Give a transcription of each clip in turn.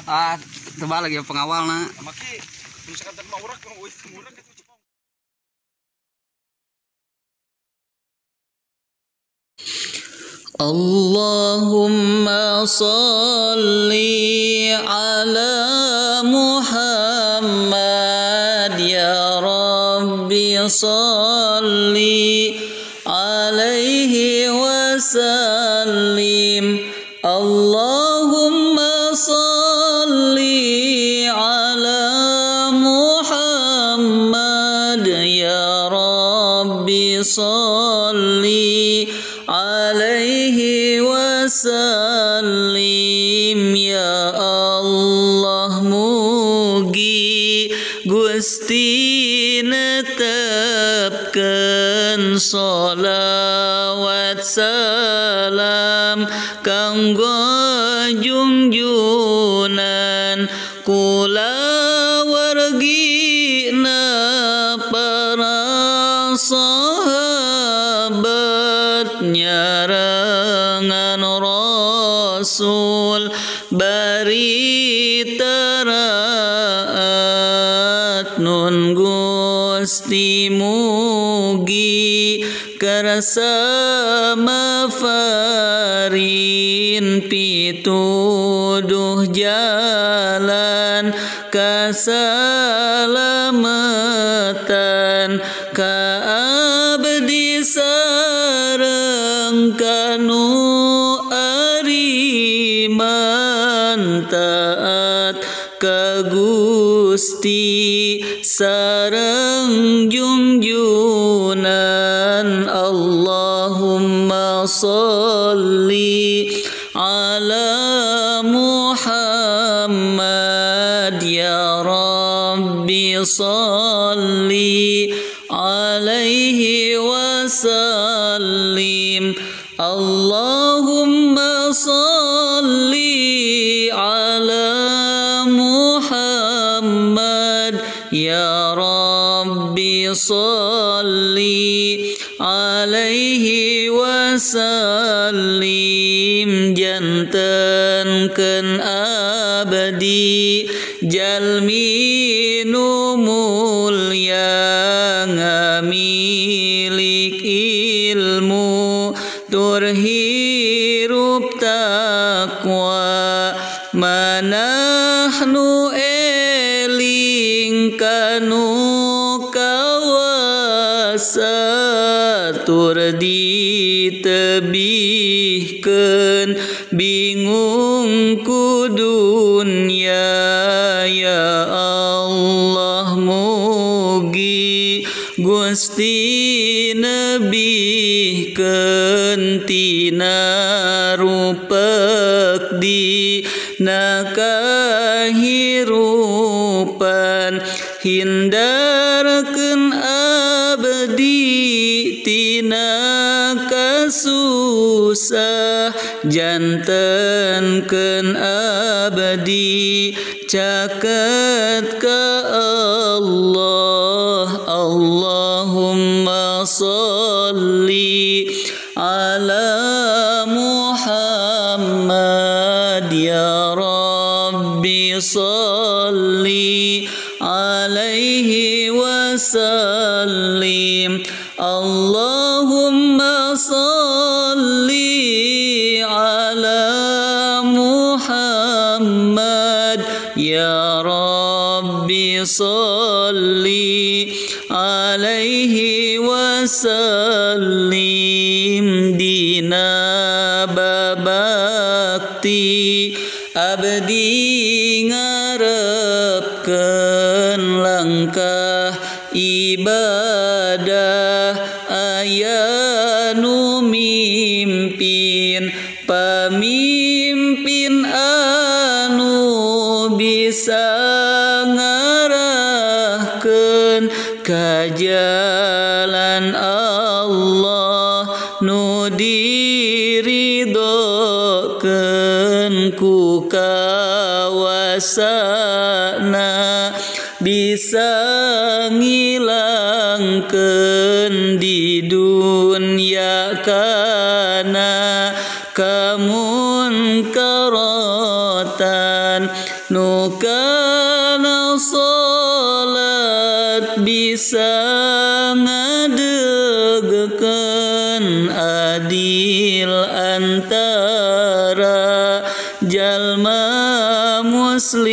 Ah, tebal lagi pengawal na. Allahumma salli ala Muhammad ya Rabbi salli alaihi wasallim. Allahumma salli ala Muhammad ya Rabbi salli alaihi wasallim. Ya Allah mugi Gusti netepkeun sholawat salam kanggo junjunan kula wargina para sahabat nyarengan Rasul bari teraat nun Gusti mugi kersa mafarin pituduh jalan kasalamatan ka abdi sareng kanu ariman taat ka Gusti sareng junjunan. Allahumma salli ala Muhammad ya Rabbi salli alaihi wasallim. Allahumma salli ala Muhammad ya Rabbi salli alaihi wasallim. Jantenkeun abdi jalmi nu mulya ngamilik ilmu tur hirup takwa manahnu eling kanu kawasa tur ditebihkeun bingung ku dunya. Ya Allah mugi Gusti nebihkeun tina rupek dina kahirupan hindarkeun abdi tina kasusah jantenkeun abdi caket ka Allah. Allahumma salli ala Muhammad ya Rabbi salli alaihi wasallim. Allahumma salli ala Muhammad ya Rabbi salli alaihi wasallim. Dina babakti abdi ngarepkeun langkah ibadah aya nu mimpin pamimpin anu bisa ngarahkeun ka jalan Allah nu diridokeun ku kawasana bisa ngilangkeun di dunya kana kamunkaran. Sorotan nu kana salat bisa ngadegekeun adil antara jalma muslimin.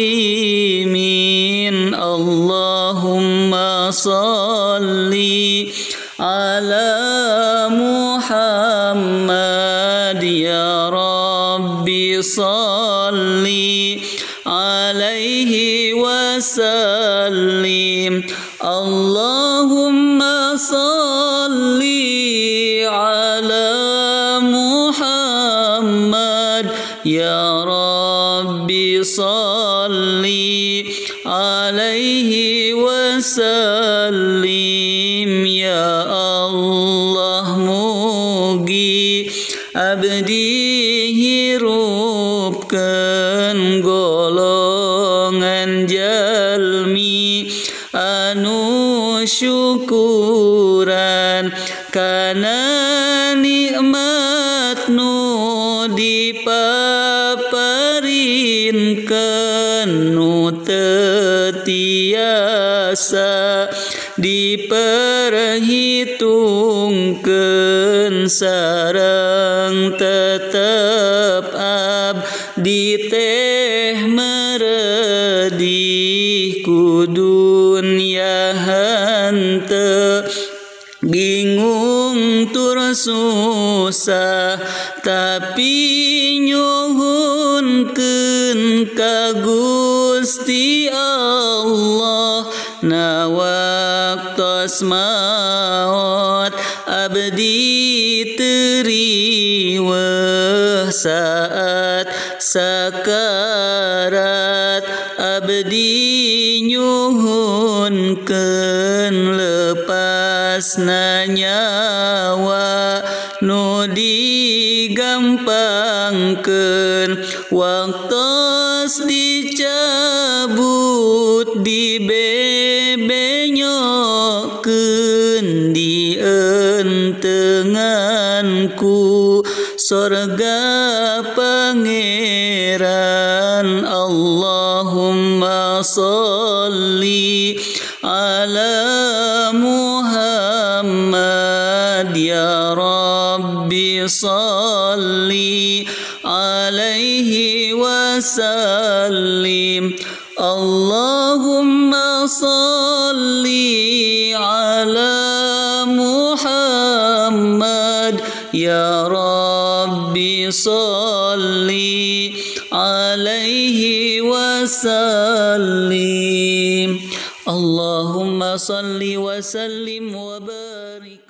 Allahumma salli ala Muhammad ya Rabbi salli alaihi wasallim. Allahumma salli ala Muhammad ya Rabbi salli alaihi wasallim. Ya Allah mugi abdi hirupkeun golongan jalmi anu syukuran kana nikmat nu dipaparinkeun nu teu tiasa diperhitungkeun sareng tetep abdi teh meredih ku dunya henteu bingung tur susah tapi nyuhunkeun ka Gusti Allah na waktos maot abdi teu riweuh saat sakarat abdi nyuhunkeun lepasna nyawa nu digampangkeun waktos dicabut dibebenyokeun dientenganku sorga pangeran. Allahumma sholli ala Muhammad ya Rabbi sholli alaihi wasallim. Allahumma sholli ala Muhammad ya Rabbi sholli alaihi wasallim. Allahumma sholli wa sallim wa barik.